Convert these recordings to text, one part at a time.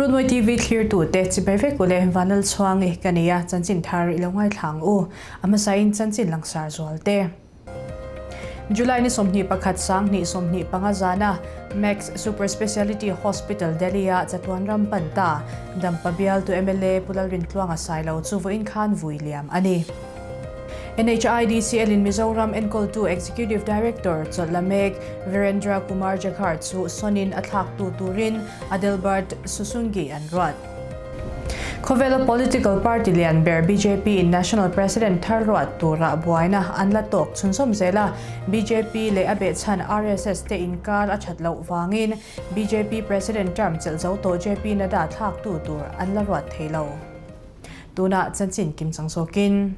Runmawi TV thlirtute chibai vek ule Vanlal Chhuangi ka ni a, chanchin thar i lo ngaithla ang u. A hmasain chanchin langsar zual te. July ni 21 sang 25 zana Max Super Speciality Hospital Delhi-a chatuan ram pan ta Dampa bialtu mla Pu Lalrintluanga Sailo chu vawiin khan vui liam a ni. NHIDCL in Mizoram enkawltu Executive Director chawlh la mek Virendra Kumar Jakhar chu sawnin a thlaktu turin Adelbert Susungi an ruat. Khawvela political party lian ber bjp in National President thar ruat tura buaina an la tawk chhunzawm zel a, bjp leh a behchhan RSS te inkar a that loh vangin bjp President term chelh zo tawh JP Nadda thlaktu tur an la ruat thei lo. Tunah chanchin kim chang zawkin.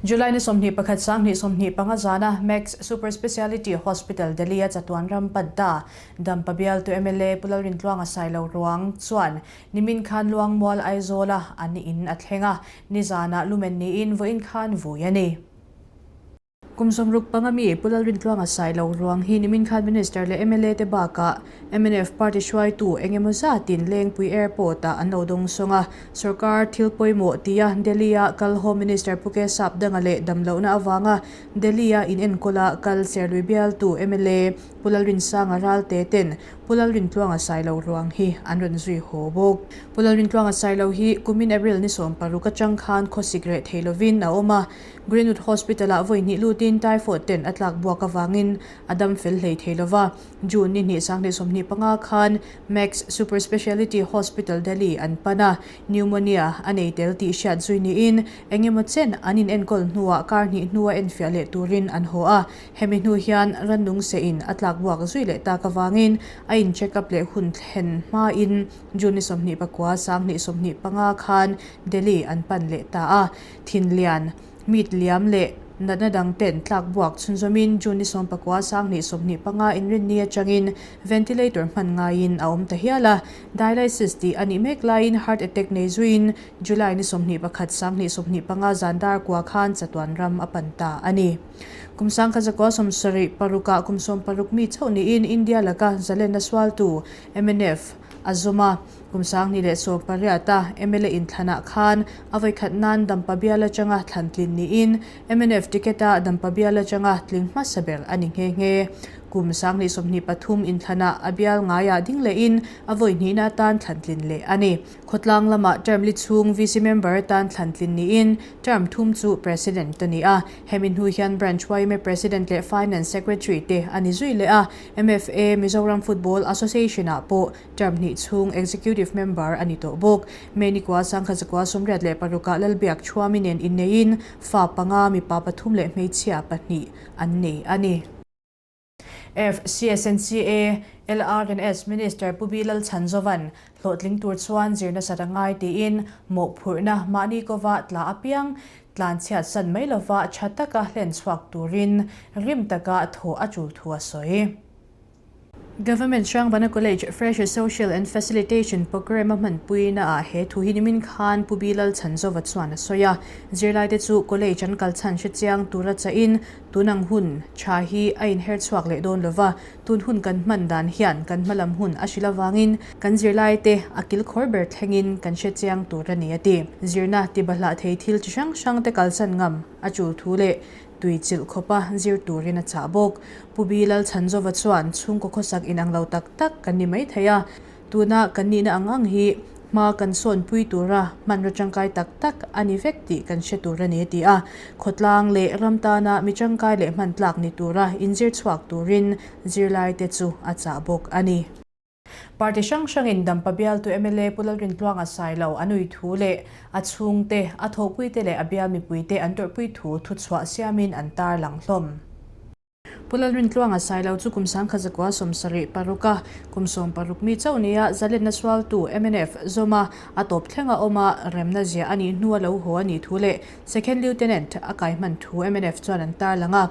July ni 21 sang 25 zana Max Super Speciality Hospital Delhi-a chatuan ram pan ta Dampa bialtu mla Pu Lalrintluanga Sailo ruang chuan nimin khan Luangmual Aizawla an in a thleng a, nizanah lumen niin vawiin khan vui a ni. Kum 65 mi Pu Lalrintluanga Sailo ruang hi nimin khan Minister leh mla te bakah mnf party hruaitu eng emaw zatin Lengpui Airport ah an lo dawng sawng a, sorkar thil pawimawh tia Delhi-a kal Home Minister Pu K Sapdanga leh damlohna avanga Delhi-a inenkawla kal Serlui bialtu mla Pu Lalrinsanga Ralte ten Pu Lalrintluanga Sailo ruang hi an rawn zui haw bawk. Pu Lalrintluanga Sailo hi kumin April ni 16 atang khan khawsik reh thei lovin a awm a, Greenwood Hospital-ah vawi hnih lutin typhoid ten a tlak buak avangin a dam fel hlei thei lova. June ni hnih 2025 khan Max Super Speciality Hospital Delhi an pan a, pneumonia a nei tel tih hriat zui niin eng emaw chen an inenkawl hnuah kar hnih hnua enfiah leh turin an haw a. Hemi hnu hian rannung seh in a tlak buak zui leh tak avangin a in check up leh hun thlen hmain June ni 29 2025 khan Delhi an pan leh ta a. Thinlian, meat liam leh natna dang ten tlak buak chhunzawmin June ni 19 2025 inrinni atangin ventilator hman ngaiin a awm ta hial a. Dialysis tih a nih mek laiin heart attack nei zuiin July ni 21 2025 zan dar kua khan chatuan ram a pan ta a ni. Kum 1976 ah kum 60 mi chauh niin India laka zalenna sualtu mnf a zawm a. Kum 2018 a mla inthlanah khan a vawikhat nan Dampa bial atanga thlan tlin niin mnf ticket a Dampa bial atanga tling hmasa ber a ni nghe nghe. Kum 2023 inthlanah a bial ngaiah ding lehin a vawi hnihna atan thlan tlin leh a ni. Khawtlang lamah term li chhung VC member atan thlan tlin niin term thum chu President a ni a. Hemi hnu hian Branch yma President leh Finance Secretary te a ni zui leh a. MFA, Mizoram Football Association ah pawh term hnih chhung Executive Member a ni tawh bawk. May ni kua 1986 ah Lalbiak Thuami nen inneiin fa panga, mipa pathum leh hmeichhia pahnih an nei a ni. FCSNCA, LRNS Minister Pu B Lalchhanzovan hlawhtling tur chuan zir nasat a ngai tiin mawhphurhna mahni kova tla apiang tlanchhiat san mai lova tha taka hlen chhuak turin rim taka thaw a tul thu a sawi. Government Hrangbana College Fresher Social and Facilitation Programme a hmanpuina ah he thu hi nimin khan Pu B Lalchhanzova chuan a sawi a. Zirlaite chu college an kal chhan hre chiang tura chahin Tunang hun tha hi a inher chhuak leh dawn lova, tun hun kan hman dan hian kan hmalam hun a hrilh avangin kan zirlaite a kilkhawr ber thlengin kan hre chiang tur a ni a ti. Zirna tibahlah thei thil chi hrang hrangte kalsan ngam a tul thu leh tui chilh khawpa zir turin a chah bawk. Pu Bi Lalchhanzova chuan chhungkaw khawsak inang lo tak tak kan ni mai thei a, Tuna kan nihna ang ang hi hma kan sawnpui tura hmanraw tangkai tak tak a ni vek tih kan hre tur a ni, a ti a. Khawtlang leh ram tana mi tangkai leh hman tlak ni tura inzir chhuak turin zirlaite chu a chah bawk a ni. Party hrang hrangin Dampa bialtu mla Pu Lalrintluanga Sailo an ui thu leh a chhungte, a thawhpuite leh a bial mipuite an tawrhpui thu thuchhuah siamin an tarlang hlawm. Pu Lalrintluanga Sailo chu kum 1976 a kum 60 mi chauh nia zalenna sualtu mnf zawma a tawp thleng a awm a, remna ziah a nih hnu a lo haw a nih thu leh Second Lieutenant a kai hman thu mnf chuan an tarlang a.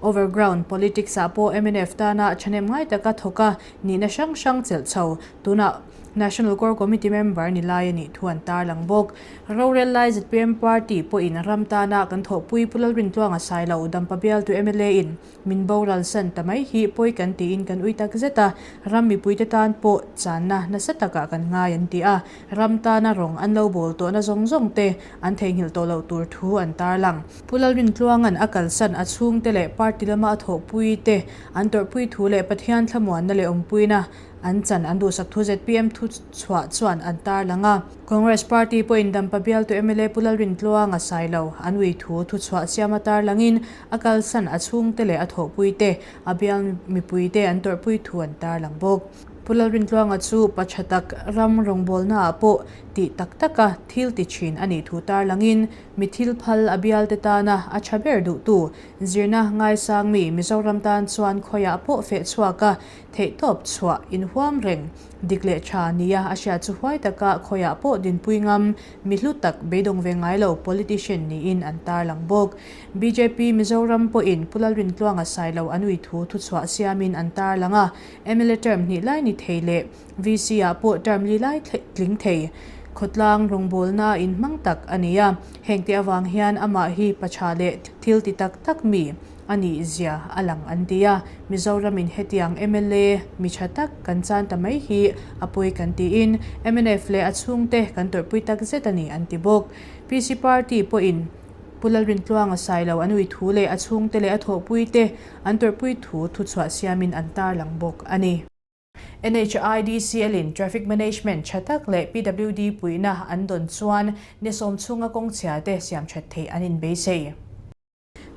Overground politics ah pawh mnf tana thahnem ngai taka thawk a nihna hrang hrang chelh chho. Tunah. National Core Committee member ni lai a nih thu an tarlang bawk. Rorel lai zpm party pawhin ram tana kan thawhpui Pu Lalrintluanga Sailo Dampa bialtu mla in min boral san ta mai hi pawi kan tiin kan ui tak zet a, ram mipuite tan pawh channa nasa takah kan ngai an ti a, ram tana rawng an lo bawl tawhna zawng zawng te an theihnghilh tawh loh tur thu an tarlang. Pu Lalrintluanga'n a kalsan a chhungte leh party lama a thawhpui te an tawrhpui thu leh Pathian thlamuanna leh awmpuina an chan an duhsak thu zpm thu chhuah chuan an tarlang a. Congress party pawhin Dampa bialtu mla Pu Lalrintluanga Sailo an ui thu thuchhuah siama tarlangin a kalsan a chhungte leh a thawhpuite, a bial mipuite an tawrhpui thu an tarlang bawk. Pu Lalrintluanga chu pa tha tak ram rawngbawlnaah pawh tih tak taka thil ti thin a nih thu tarlangin mi thil phal a bialte tana a tha ber duhtu zirna ngaisang mi Mizoram tan chuan khawiah pawh feh chhuak a theihtawp chhuah inhuam reng Dik leh tha nia a hriat chu huai taka khawiah pawh dinpui ngam, mi hlu tak beidawng ve ngai lo politician niin an tarlang bawk. Bjp Mizoram pawhin Pu Lalrintluanga Sailo an ui thu thuchhuah siamin an tarlang a, mla term hnih lai ni thei leh VC ah pawh term li lai tling thei khawtlang rawngbawlna inhmang tak a ni a, hengte avang hian amah hi pa tha leh thil ti tak tak mi a nih zia a lang an ti a, Mizoramin hetiang mla mi tha tak kan chan ta mai hi a pawi kan tiin mnf leh a chhungte kan tawrhpui tak zet a ni an ti bawk. PC party pawhin Pu Lalrintluanga Sailo an ui thu leh a chhungte leh a thawhpuite an tawrhpui thu thuchhuah siamin an tarlang bawk a ni. NHIDCL-in Traffic Management tha tak leh PWD puihna an dawn chuan ni sawm chhunga kawngchhia te siam that theih an inbeisei.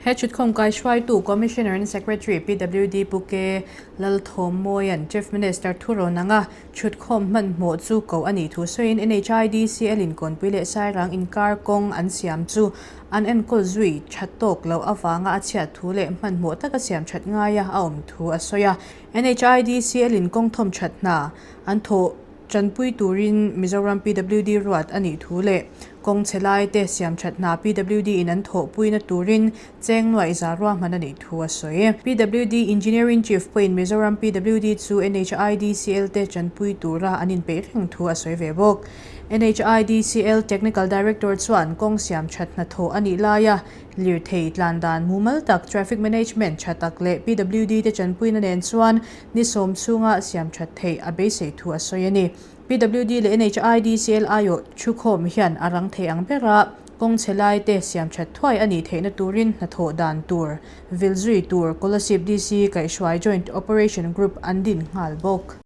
He thutkhawm kaihruaitu Commissioner and Secretary PWD Pu K. Lalthawmmawia'n Chief Minister thu rawn anga thutkhawm hmanhmawh chu koh a nih thu sawiin NHIDCL-in Kawnpui leh Sairang inkar kawng an siam chu an enkawl zui tha tawk loh avanga a chhiat thu leh hmanhmawh taka siam that ngaia a awm thu a sawi a. NHIDCL-in kawng thawm that hna an thawh Tanpui turin Mizoram PWD ruat a nih thu leh kawng chhe laite siam that hna PWD in an thawhpuina turin cheng nuaih za ruahman a nih thu a sawi. PWD Engineering Chief pawhin Mizoram PWD chu NHIDCL te tanpui tura an inpeih reng thu a sawi ve bawk. NHIDCL Technical Director chuan kawng siam that hna thawh a nih laia lirthei tlan dan mumal tak, traffic management tha tak leh PWD te tanpuina nen chuan Ni sawm chhunga siam that theih a beisei thu a sawi a ni. PWD leh NHIDCL aiawh thukhawm hian a rang thei ang bera kawng chhe laite siam that thuai a nih theihna turin hnathawh dan tur vil zui tur Kolasib DC kaihhruai Joint Operation Group an din nghal bawk.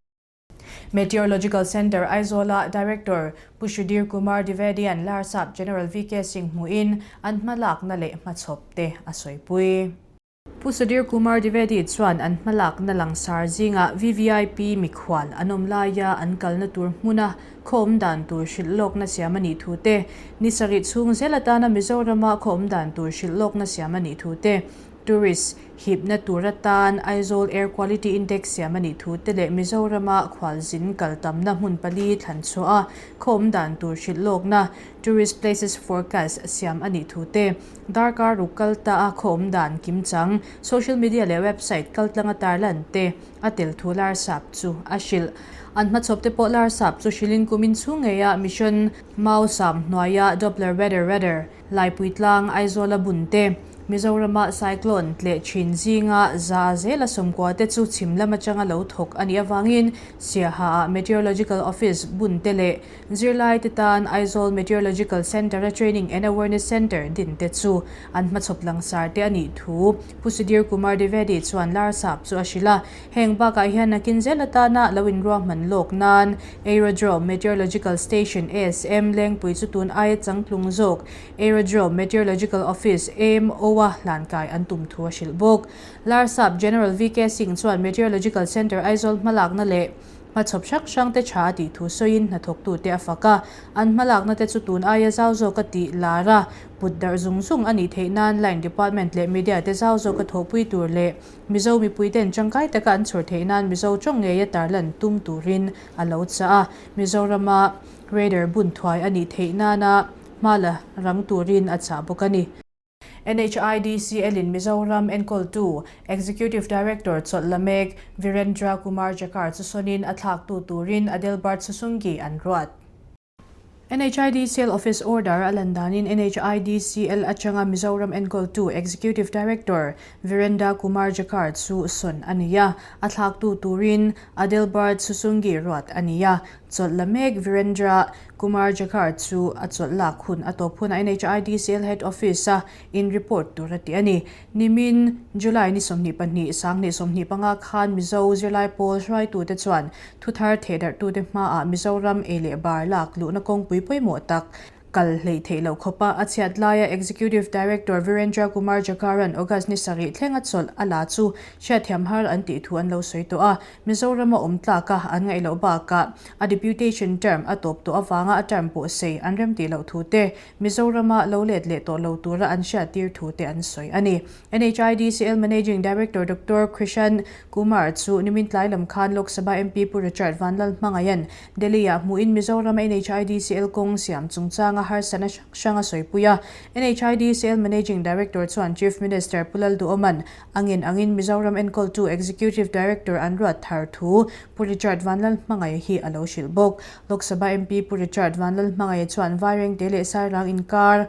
Meteorological Centre Aizawl-a Director Pu Sudhir Kumar Dwivedi-a'n Larsap General VK Singh hmuhin an hmalakna leh hmachhawp te a sawipui. Pu Sudhir Kumar Dwivedi chuan an hmalakna langsar zingah VVIP mikhual an awm laia an kalna tur hmuna khaw awm dan tur hrilh lawkna siam a nih thu te, ni sarih chhung zel atana Mizorama khaw awm dan tur hrilh lawkna siam a nih thu te, tourist hipna tur atan Aizawl Air Quality Index siam a nih thu te leh Mizorama khualzin kal tamna hmun pali thlan chhuah a khaw awm dan tur hrilh lawkna Tourist Places Forecast siam a nih thu te, Darkar ruk kal ta a khaw awm dan kim chang, social media leh website kaltlanga tarlan te a tel thu Larsap chu a hrilh. An hmachhawp te pawh Larsap chu hrilhin kumin chhung ngeia Mission Mausam hnuaia Doppler Weather Radar, Laipui tlang Aizawla bun te, Mizorama cyclone tleh thin zinga za zela sawmkua te chu chhim lam atanga lo thawk a nih avangin Siaha-ah Meteorological Office bun te leh Zirlaite tan Aizawl Meteorological Centre-a Training and Awareness Centre din te chu an hmachhawp langsar te a nih thu Pu Sudhir Kumar Dwivedi chuan Larsap chu a hrilh a. Heng bakah hian nakin zel atana lo inruahman lawk nan Aerodrome Meteorological Station, ASM, Lengpui chu tun aia changtlung zawk Aerodrome Meteorological Office, AMO, a hlankai an tum thu a hrilh bawk. Larsap General VK Singh chuan Meteorological Centre Aizawl hmalakna leh Hmachhawp hrang hrang te tha a tih thu sawiin hnathawktute a fak a, an hmalakna te chu tun aia zau zawk a tih lar a, put darh zung zung a nih theih nan Line Department leh Media te zau zawk a thawhpui tur leh Mizo mipui ten tangkai taka an chhawr theih nan Mizo tawng ngeia tarlan tum turin a lo chah a, Mizorama Radar bun thuai a nih theih nana hma la rang turin a chah bawk a ni. NHIDCL-in Mizoram enkawltu Executive Director chawlh la mek Virendra Kumar Jakar chu sawnin a thlaktu turin Adelbert Susungi an ruat. NHIDCL Office Order a lan danin NHIDCL atanga Mizoram enkawltu Executive Director Virendra Kumar Jakar chu sawn a ni a, a thlaktu turin Adelbert Susungi ruat a ni a. Chawlh la mek Virendra Kumar Jakhar chu a chawlh lak hun a tawp hunah NHIDCL Head Office-a in report tur a ti a ni. Nimin, July ni 22, 2025 khan Mizo zirlai pawl hruaitute chuan thuthar thehdarhtute hmaah Mizoram ei leh bar lak luhna kawngpui pawimawh tak Kal hleih theih loh khawpa a chhiat laia Executive Director Virendra Kumar Jakaran August ni sarih thleng a chawlh a la chu hriatthiam har an tih thu an lo sawi tawh a. Mizorama awm tlaka an ngaih loh bakah a deputation term a tawp tawh avanga a term pawh sei an remtih loh thu te, Mizorama lo let leh tawh lo tura an hriattir thu te an sawi a ni. NHIDCL Managing Director Doctor Krishan Kumar chu nimin tlai lam khan Lok Sabha MP Pu Richard Vanlalhmangaian Delhi-ah hmuhin Mizoram NHIDCL kawng siam chungchanga harsatna hrang hrang a sawipui a. NHIDCL Managing Director chuan Chief Minister Pu Lalduhoman a ngen angin Mizoram enkawltu Executive Director an ruat thar thu Pu Richard Vanlalhmangaia hi a lo hrilh bawk. Lok Sabha MP Pu Richard Vanlalhmangaia chuan Vairengte leh Sairang inkar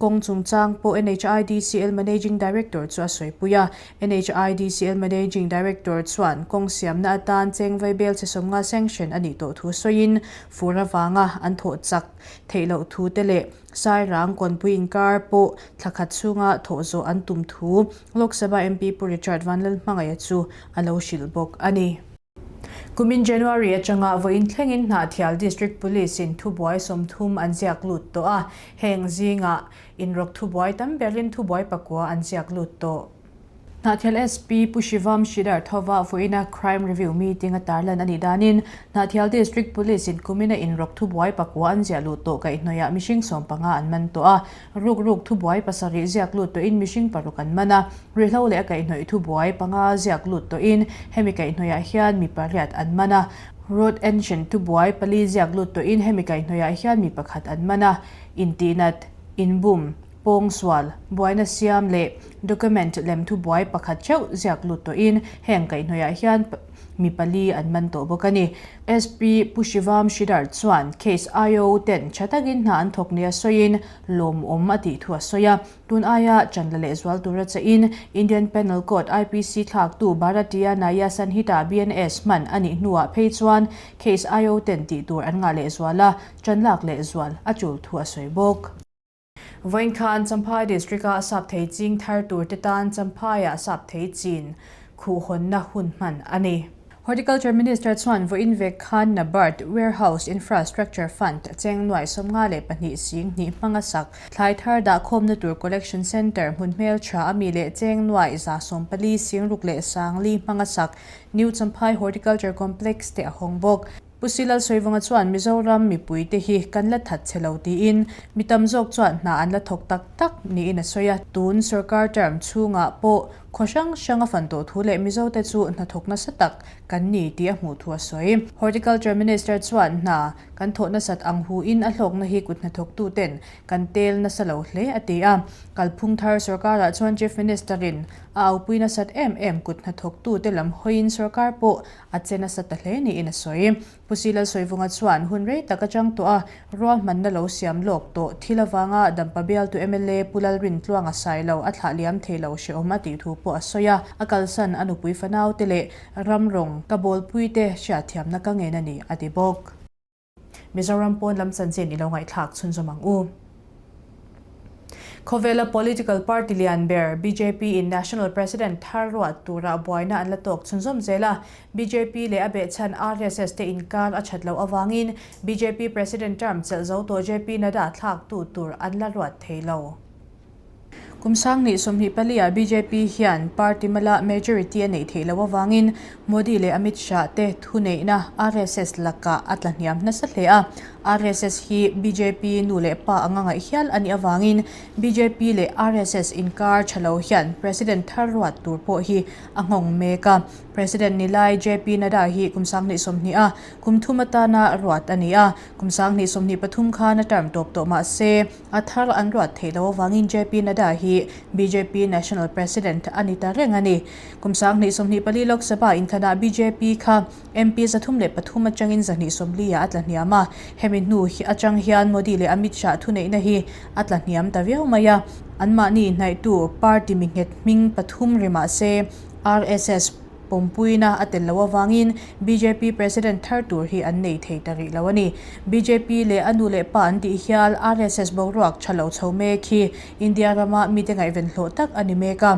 Kawng chungchang pawh NHIDCL Managing Director chu a sawipui a. NHIDCL Managing Director chuan kawng siamna atan cheng vaibel che 50 sanction a nih tawh thu sawiin fur avanga an thawh chak theih loh thu te leh Sairang kawnpui inkar pawh thla khat chhunga thawh zawh an tum thu Lok Sabha MP Pu Richard Vanlalhmangaia chu a lo hrilh bawk a ni. Kumin January atanga vawiin thlengin Hnahthial District Police-in thubuai 30 an ziak lut tawh a, heng zingah inrawk thubuai tam berin thubuai pakua an ziak lut tawh. Hnahthial SP Pu Shivam Shidar thova vawiina Crime Review meeting a tarlan a nih danin Hnahthial District Police-in kumina inrawk thubuai pakua an ziah luh tawh kaihhnawihah mihring 15 an man tawh a, Ruk ruk thubuai pasarih ziak lut tawhin mihring paruk an man a, rihlo leh a kaihhnawih thubuai panga ziak lut tawhin hemi kaihhnawihah hian mi pariat an man a, Road Engine thubuai pali ziak lut tawhin hemi kaihhnawihah hian mi pakhat an man a, intihnat, inbum, pawngsual, buaina siam leh document lem thubuai pakhat theuh ziak lut tawhin heng kaihhnawihah hian mi pali an man tawh bawk a ni. SP Pu Shivam Shidar chuan case IO ten tha takin hna an thawk nia sawiin lawmawm a tih thu a sawi a. Tun aia chanla leh zual tura chahin Indian Penal Code, IPC, thlaktu Bharatiya Nyaya Sanhita, BNS, hman a nih hnuah phei chuan case IO ten tih tur an ngah leh zual a, chanlak leh zual a tul thu a sawi bawk. Vawiin khan Champhai District-a sap thei ching thar turte tan Champhaiah sap thei chin khuhhawnna hun hman a ni. Horticulture Minister chuan vawiin vek khan NABARD Warehouse Infrastructure Fund cheng nuai 52 sing hnih hmanga sak thlai thar dahkhawmna tur Collection Centre hmun hmel tha a mi leh cheng nuai 140 sing ruk leh 40 hmanga sak New Champhai Horticulture Complex te a hawng bawk. Pu Silal Sawivawnga chuan Mizoram mipuite hi kan la that che lo tiin mi tam zawk chuan hna an la thawk tak tak niin a sawi a. Tun sorkar term chhungah pawh khaw hrang hrang a fan tawh thu leh Mizote chu hnathawk nasa tak kan ni tih a hmuh thu a sawi. Horticulture Minister chuan hna kan thawh nasat ang huin a hlawkna hi kut hnathawktuten kan tel nasa lo hle a ti a. Kalphung thar sorkarah chuan Chief Minister-in a aupui nasat em em kut hnathawktute lam hawiin sorkar pawh A che nasa ta hle niin a sawi. Pu Silal Sawivunga chuan hun rei tak atang tawh a ruahmanna lo siam lawk tawh thil avanga Dampa bialtu mla Pu Lalrintluanga sai lo a thlah liam thei lo hrehawm a tih thu pawh a sawi a, a kalsan a nupui fanaute leh ram rawng ka bawlpuite hriatthiamna ka ngen a ni a ti bawk. Mizoram pawn lam chanchin i lo ngaihthlak chhunzawm ang u. Khawvela political party lian ber bjp in National President thar ruat tura buaina an la tawk chhunzawm zel a, bjp leh a behchhan RSS te inkar a that loh avangin bjp President term chelh zo tawh JP Nadda thlaktu tur an la ruat thei lo. Kum 2024 ah bjp hian party mala majority a neih theih loh avangin Modi leh Amit Shah te thuneihna RSS lakah a tla hniam nasa hle a. RSS hi bjp nu leh pa anga ngaih hial a nih avangin bjp leh RSS inkar tha lo hian President thar ruat tur pawh hi a nghawng mek a. President ni lai JP Nadda hi kum 2020 a kum thum atana ruat a ni a, kum 2023 khan a term tawp tawh mah se a thar an ruat theih loh avangin JP Nadda hi bjp National President a ni ta reng a ni. Kum 2024 Lok Sabha inthlanah bjp kha MP 303 atangin 240 ah a tla hniam a, hemi hnu atang hian Modi leh Amit Shah thuneihna hi a tla hniam ta viau mai a, anmahni hnaihtu party mi nghet hming pathum ri mah se RSS pawmpuina a tel loh avangin bjp President thar tur hi an nei thei ta rih lo a ni. Bjp leh a nu leh pa an tih hial RSS boruak tha lo chho mek hi India rama mite ngaihven hlawh tak a ni mek a.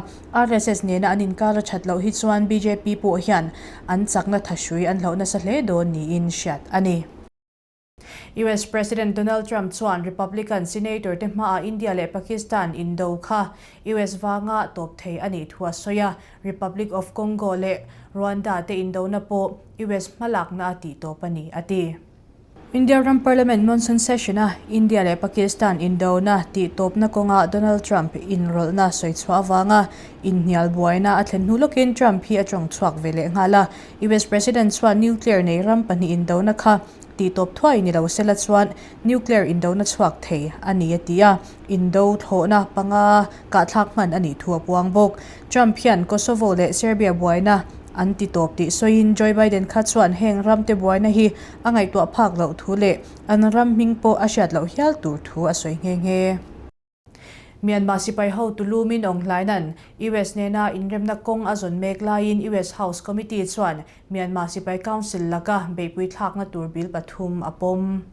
RSS nena an inkar a that loh hi chuan bjp pawh hian an chakna thahrui an hlauh nasa hle dawn niin hriat a ni. US President Donald Trump chuan Republican Senator te hmaah India leh Pakistan indo kha US vanga tawp thei a nih thu a sawi a, Republic of Congo leh Rwanda te indona pawh US hmalakna a tih tawp a ni, a ti. India ram Parliament Monsoon Session-a India leh Pakistan indona tih tawpna kawnga Donald Trump inrawlhna sawi chhuah avanga inhnial buaina a thlen hnu lawkin Trump hi a tawng chhuak ve leh nghal a. US President chuan nuclear nei ram pahnih indona kha tih tawp thuai ni lo sela chuan nuclear indona chhuak thei a ni a ti a, indo thlawhna panga kahthlak hman a nih thu a puang bawk. Trump hian Kosovo leh Serbia buaina an ti tawp tih sawiin Joe Biden kha chuan heng ramte buaina hi a ngaihtuah phak loh thu leh an ram hming pawh a hriat loh hial tur thu a sawi nghe nghe. Myanmar sipai hotu lu Min Aung Hlaina'n US nena inremna kawng a zawn mek laiin US House Committee chuan Myanmar sipai council laka beihpui thlakna tur bill pathum a pawm.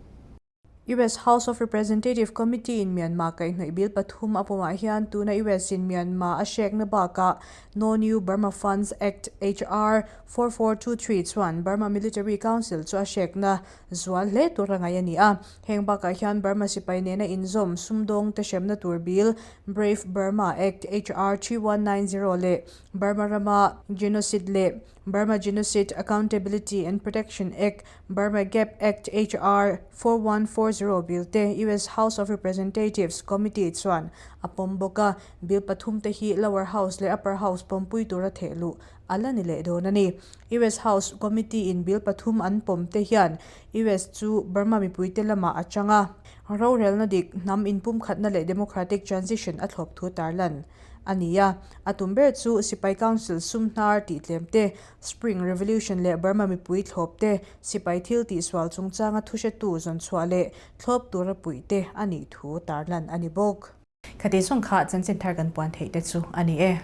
US House of Representative Committee in Myanmar kaihhnawih bill pathum a pawmah hian tuna US in Myanmar a hrekna bakah No New Burma Funds Act HR 4423 chuan Burma Military Council chu a hrekna zual hle tur a ngaih a ni a. Heng bakah hian Burma sipai nena inzawm sumdawng te hremna tur bill Brave Burma Act HR 3190 leh Burma rama Genocide leh Burma Genocide Accountability and Protection Act, Burma Gap Act HR 4140 bill te US House of Representatives Committee chuan a pawm bawk a, bill pathum te hi Lower House leh Upper House pawmpui tura theh luh a la ni leh dawn a ni. US House Committee in bill pathum an pawm te hian US chu Burma mipuite lamah a chang a, rorelna dik, hnam inpumkhatna leh democratic transition a thlawp thu tarlan a ni a, a tum ber chu Sipai Council sum hnar tih tlem te, Spring Revolution leh Burma mipui thlawp te, sipai thil tihsual chungchanga thuhretu zawnchhuah leh thlawp tura puih te a nih thu tarlan a ni bawk. Khati zawng kha chanchin thar kan puan theih te chu a ni e.